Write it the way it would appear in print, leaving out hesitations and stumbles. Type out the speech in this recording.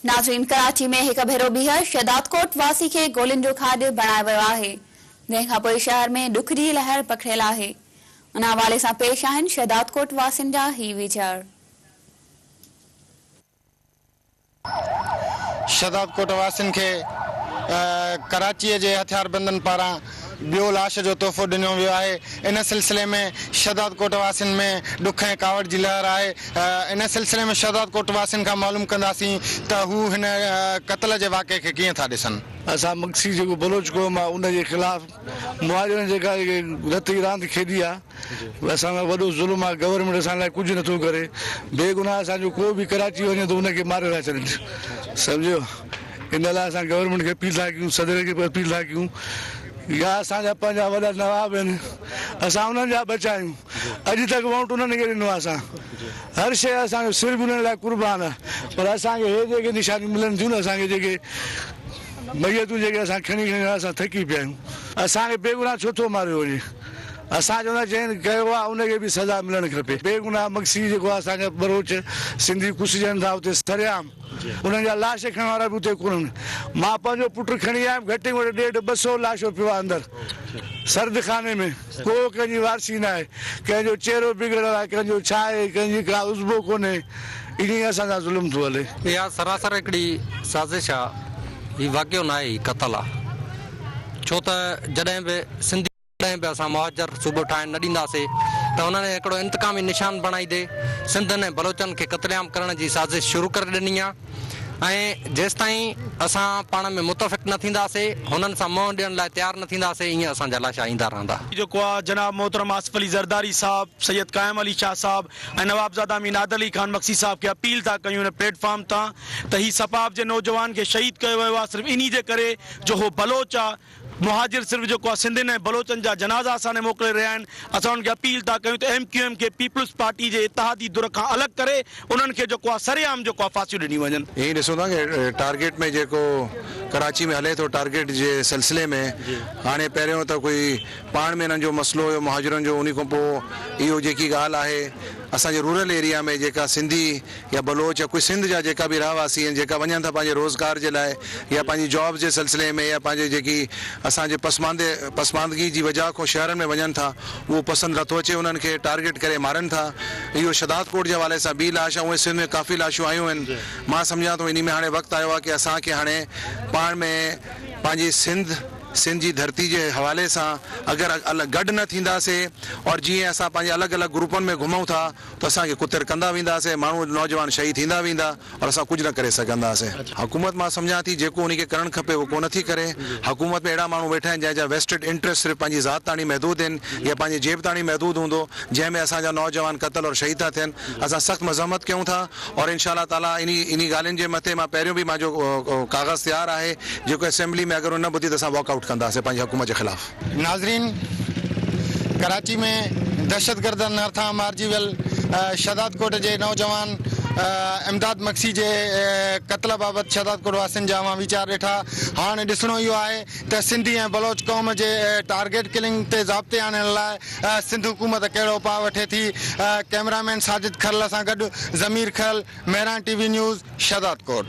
ناظرين ڪراچي ۾ هڪ ڀيرو ٻيهر شهدادڪوٽ واسي کي گولين جو کاڄ بڻايو ويو آهي، جنهن کانپوء شهر ۾ ڏک جي لهر پکڙيل آهي. ان حوالي سان پيش آهن شهدادڪوٽ واسين جا هي ويچار. شهدادڪوٽ واسين کي ڪراچيء جي هٿياربندن پاران ٻيو لاش جو تحفو ڏنو ويو آهي. ان سلسلي ۾ شهدادڪوٽ واسين ۾ ڏک ۽ ڪاوڙ جي لهر آهي. ان سلسلي ۾ شهدادڪوٽ واسين کان معلوم ڪنداسين ته هو هن قتل جي واقعي کي ڪيئن ٿا ڏسن. اسان مگسي جيڪو بلوچ قوم آ ان جي خلاف مهاجرن جيڪا رت جي راند کيڏي آ اسان سان وڏو ظلم آ گورنمينٽ اسان لاء ڪجهه نٿو ڪري بيگناهه اسان جو ڪو به ڪراچي وڃي ٿو ان کي ماري ٿا ڇڏن سمجهيو ان لاء اسان گورنمينٽ کي اپيل ٿا ڪيون صدر کي به اپيل ٿا ڪيون يا اسان جا پنهنجا وڏا نواب آهن اسان انهن جا ٻچا آهيون اڄ تڪ ووٽ انهن کي ڏنو آهي اسان هر شيء اسان جو سر به انهن لاء قربان آهي پر اسان کي هي جيڪي نشانيون ملن ٿيون نه اسان کي جيڪي ميتون جيڪي اسان کڻي کڻي اسان ٿڪي پيا آهيون اسان کي بيگناهه ڇو ٿو ماريو وڃي اسان چوندا جنهن ڪيو آهي ان کي به سزا ملڻ کپي بيگناهه مگسي جيڪو اسان جا ٻروچ سنڌي ڪسجن ٿا اتي سرعام انهن جا لاش کڻڻ وارا به اتي ڪونهن. مان پنهنجو پٽ کڻي آيم، گهٽ ۾ گهٽ ڏيڍ 200 لاشو پيو آهي اندر سرد خاني ۾. ڪو ڪنهن جي وارثي ناهي. ڪنهن جو چهرو بگڙيل آهي، ڪنهن جو ڇا آهي، ڪنهن جي ڪا عضبو ڪونهي. ائين ئي اسان سان ظلم ٿو هلي. اها سراسر هڪڙي سازش آ، هي واقعو ناهي، هي قتل آ. ڇو ته جڏهن به سنڌي. ڪڏهن به اسان مهاجر صوبو ٺاهڻ نه ڏينداسي ته انهن هڪڙو انتقامي نشان بڻائيندي سنڌين ۽ بلوچن کي قتل عام ڪرڻ جي سازش شروع ڪري ڏني آ ۽ جيستائين اسان پاڻ ۾ متفق نه ٿينداسي هنن سان منهن ڏيڻ لاء تيار نه ٿينداسي ايئن اسان جا لاشا ايندا رهندا. جيڪو آ جناب محترم آصف علي زرداري صاحب، سيد قائم علي شاهه صاحب ۽ نوابزاده مير نادر علي خان مگسي صاحب کي اپيل ٿا ڪيون هن پليٽ فارم تان ته هي سپاف جي نوجوان کي شهيد ڪيو ويو آ صرف انهي جي ڪري جو هو بلوچ آ مهاجر صرف جيڪو آ سنڌين ۽ بلوچن جا جنازا اسان ڏي موڪلي رهيا آهن اسان انهن کي اپيل ٿا ڪيون ته ايم ڪيو ايم کي پيپلز پارٽي جي اتحادي ڌر کان الڳ ڪري انهن کي جيڪو آ سرعام جيڪو آ ڦاسيون ڏنيون وڃن. ائين ڏسون ٿا ڪه ٽارگيٽ ۾ جيڪو ڪراچي ۾ هلي ٿو ٽارگيٽ جي سلسلي ۾ هاڻي پهريون ته ڪوئي پاڻ ۾ انهن جو مسئلو هيو مهاجرن جو انهي کان پوء اهو جيڪي ڳالهه آهي اسان جي رورل ايريا ۾ جيڪا سنڌي يا بلوچ يا ڪوئي سنڌ جا جيڪا به رهواسي آهن جيڪا وڃن ٿا پنهنجي روزگار جي لاء يا پنهنجي جابز جي سلسلي ۾ يا پنهنجي جيڪي اسان جي پسماندي پسماندگي جي وجهه کان شهرن ۾ وڃن ٿا اهو پسند نٿو اچي انهن کي ٽارگيٽ ڪري مارن ٿا اهو شهداد ڪوٽ جي حوالي سان ٻي لاش آهي اونئن سنڌ ۾ ڪافي لاشون آيون آهن مان سمجهان ٿو انهي ۾ هاڻي وقت آيو آهي ڪي اسان کي هاڻي پاڻ ۾ پنهنجي سنڌ سنڌ جي ڌرتي جي حوالي سان اگر گڏ نه ٿينداسي اور جيئن اسان پنهنجي الڳ الڳ گروپن ۾ گهمون ٿا ته اسان کي ڪتر ڪندا وينداسين، ماڻهو نوجوان شهيد ٿيندا ويندا اور اسان ڪجهه نه ڪري سگهنداسين. حڪومت مان سمجهان ٿي جيڪو انهي کي ڪرڻ کپي اهو ڪونه ٿي ڪري. حڪومت ۾ اهڙا ماڻهو ويٺا آهن جنهن جا ويسٽيڊ انٽريسٽ صرف پنهنجي ذات تاڻي محدود آهن يا پنهنجي جيب تاڻي محدود هوندو جنهن ۾ اسان جا نوجوان قتل اور شهيد ٿا ٿين. اسان سخت مذمت ڪيون ٿا اور انشاء الله تعالي انهي انهي ڳالهين جي مٿي مان پهريون به مانجو ڪاغذ تيار آهي جيڪو اسيمبلي ۾ اگر ان نه ٻڌي ته اسان واڪ آئوٽ ڪنداسين پنهنجي حڪومت جي خلاف. ناظرين ڪراچي ۾ دهشتگردن هٿان مارجي ويل شهدادڪوٽ جي نوجوان امداد مگسي جي قتل بابت شهدادڪوٽ واسين جا اوهان ويچار ڏٺا هاڻ ڏسڻو اهو آهي ته سنڌي ۽ بلوچ قوم جي ٽارگيٽ ڪلنگ تي ضابطي آڻڻ لاء سنڌ حڪومت ڪهڙو اپاء وٺي ٿي ڪئميرا مين ساجد کرل سان گڏ Zameer Kharal Mehran T V news Shahdadkot.